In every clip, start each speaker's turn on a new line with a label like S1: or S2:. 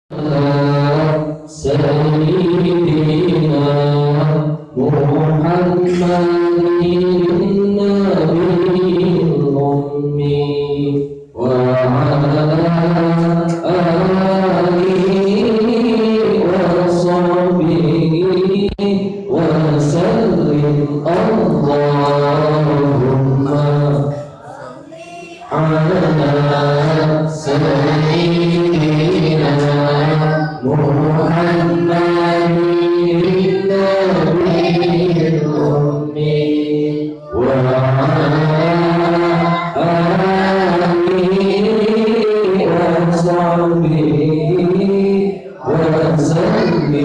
S1: سيدنا محمد النبي الأمي وعلى آله وصحبه وسلم. اللهم على سيدنا محمد النبي الأمي وعلى آله وصحبه وسلم.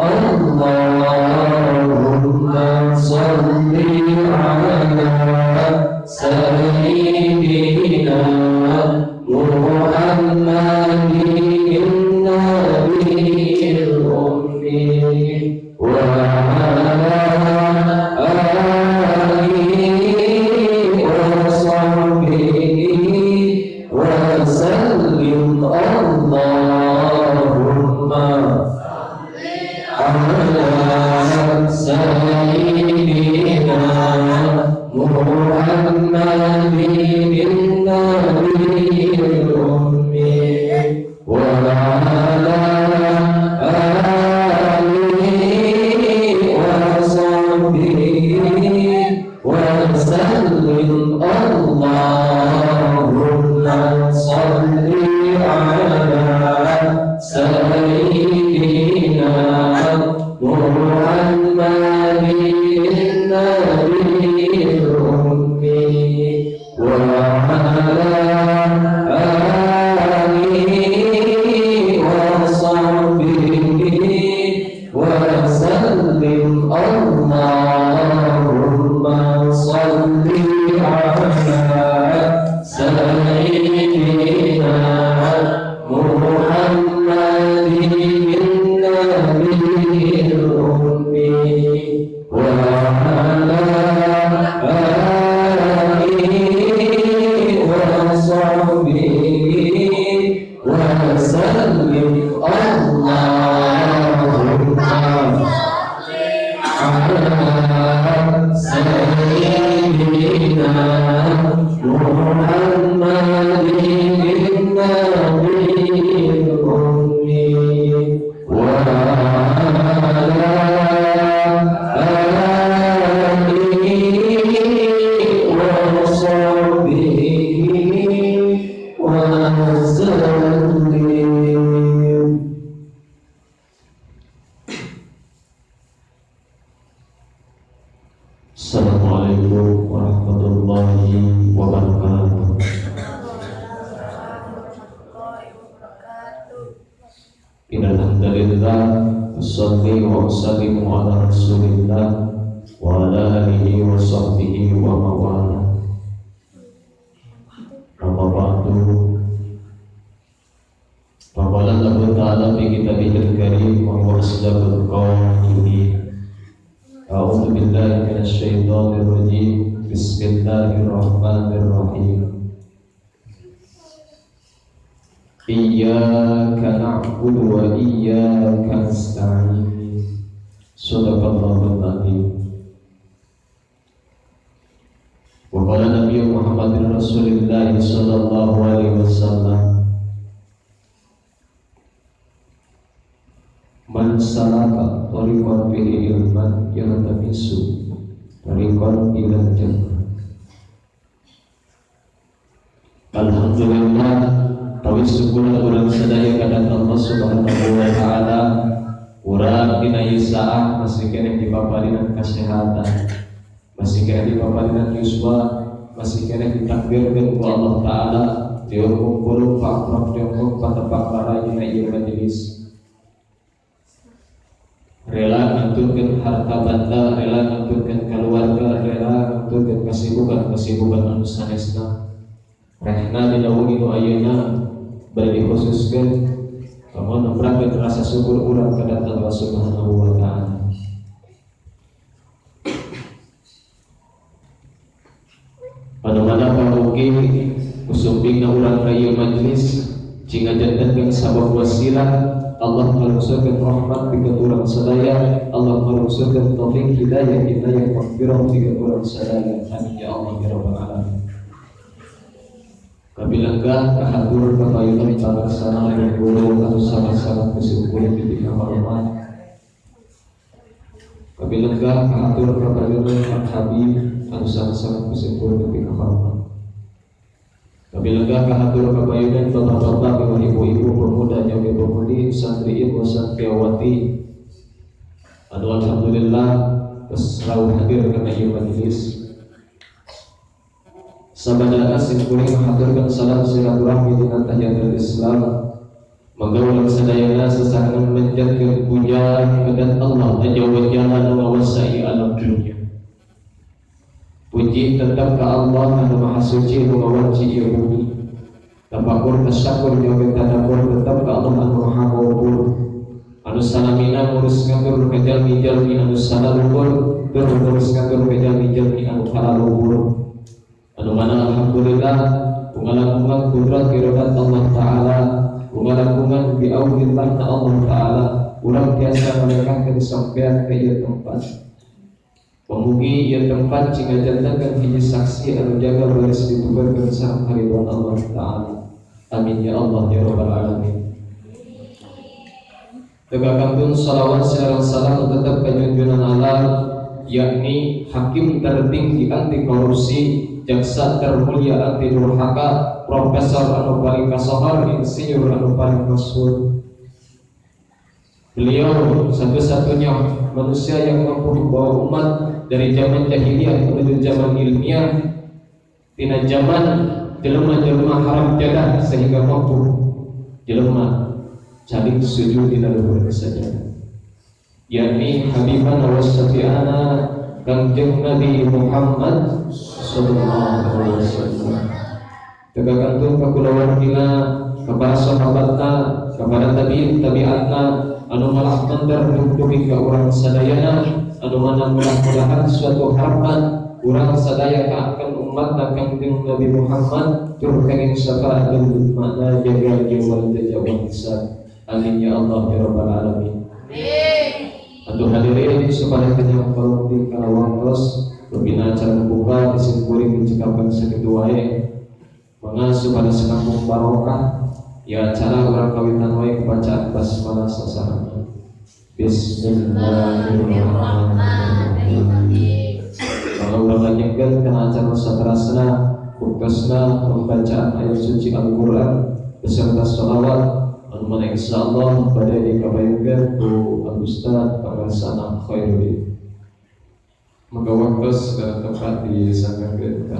S1: اللهم صل على سيدنا محمد النبي الأمي وعلى آله وصحبه وسلم. اللهم على سيدنا محمد النبي الأمي وعلى آله وصحبه وسلم. اللهم صل على سيدنا محمد النبي الأمي وعلى آله وصحبه وسلم. اللهم صل على سيدنا محمد النبي الأمي وعلى آله وصحبه وسلم. اللهم على سيدنا محمد النبي الأمي وعلى آله وصحبه وسلم. Assalamualaikum warahmatullahi wabarakatuh. Innal hamdalillah usalli wa usallimu ala Rasulillah wa ala alihi wa sahbihi wa mawala. Amma ba'du. Faqala Allah Ta'ala fi kitabihil karim wa huwa asdaqul qailin. A'udzu billahi minasy syaithanir rajim. Bismillahirrahmanirrahim. Iyyaka na'budu wa iyyaka nasta'in. Shadaqallahul azim. Wa qala Nabi Muhammadin Rasulillah sallallahu alaihi wasallam, man salaka tariqan fihi ilman yaltamisu tariqan ilal jannah. Alhamdulillah, tawi syukur urang sadaya ka Allah Subhanahu wa taala. Urang dina ieu saah masih keneh dipaparinan kasehatan, masih keneh dipaparinan yuswa, masih keneh ditakdirkeun ku Allah Taala tiung kumpul pakrok tiung patepak barai dina ieu majelis. Rela nganturkeun harta banda, rela nganturkeun keluarga, rela nganturkeun kesibukan-kesibukan anu sanesna. Rehna dina wengi nu ayeuna bade dikhususkeun kanggo nembrakeun rasa syukur urang ka Allah Subhanahu wa taala. Anu mana pamugi kusumpingna urang ka ieu majelis Cing ngajantenkeun sabab wasilah Allah ngalungsurkeun rahmat pikeun urang sadaya, Allah ngalungsurkeun taufik, hidayah, inayah, maghfirah pikeun urang sadaya. Amin ya Allah ya rabbal alamin. Kabilenggah kahatur kapayunan pangarsana yang guru anu sangat-sangat kesyukur di hormat. Kabilenggah kahatur kapayunan Kang Habib anu sangat-sangat kesyukur di hormat. Kabilenggah kahatur kapayunan bapak-bapak, ibu-ibu, pemuda jami pemudi, santri wa santriawati anu alhamdulillah selalu hadir kana ieu majelis. Sabadana simkuring menghaturkan salam silaturahmi dina tahiyatul Islam. Mangga urang sadayana sasarengan manjatkeun puja kepada Allah Azza wa Jalla nu ngawasai alam dunia. Puji tetap ke Allah anu Maha Suci nu ngawanci ieu bumi. Tafakur, tasyakur jeung tadabbur tetap ke Allah anu Maha Maupur. Anu salamina ngurus ngatur ka jalmi-jalmi anu salaluhur tur ngurus ngatur ka jalmi-jalmi anu kalaluhur. Anu mana alhamdulillah kungalangkungan kudrat iradat Allah Ta'ala, kungalangkungan biaunillah Allah Ta'ala, urang tiasa melengahkeun sampean ke ieu tempat. Pamugi ieu tempat cing ngajantenkeun hiji saksi anu jaga baris ditugarkeun sareng karidhoan Allah Ta'ala. Amin ya Allah ya rabbal alamin. Tegakkan salawat sareng salam tetap kajunjunan Allah, yakni hakim tertinggi anti korupsi, jaksa termulia anti durhaka, profesor anu paling kasohor, insinyur anu paling masyhur. Beliau satu-satunya manusia yang mampu membawa umat dari zaman jahiliyah menuju zaman ilmiah, tina zaman jelema-jelema haram jadah sehingga mampu jelema calik sujud dina luhur sajadah, yakni habibana wa syafi'ana Kangjeng Nabi Muhammad sallallahu alaihi wasallam. Tegakkan tuh ka kulawargina, ka para sahabatna, ka para tabi'in tabi'atna anu malah mender dugi ka urang sadayana, anu mana mudah-mudahan suatu harapan urang sadaya akan umatna Kangjeng Nabi Muhammad tur kenging syafaatul makna jaga jiwa jaja wa hisab. Amin ya Allah ya rabbal alamin.
S2: Amin.
S1: Atuh hadirin, supaya kenyang kalau kana waktos lebih acara membuka disimpuling dicekapkan sakitu wae. Mangga supaya sekampung barokah ya acara urang kawitan wae kebacaan basmalah sasarengan. Bismillahirrahmanirrahim. Mangga urang lanjutkeun kana acara saterasna, buktosna pembacaan ayat suci Al-Qur'an beserta sholawat anu mana insyaallah bade dikabayungkeun ku Al Ustaz Pangarsana Khairuddin. Maka waktu segala tempat disanggakeun ka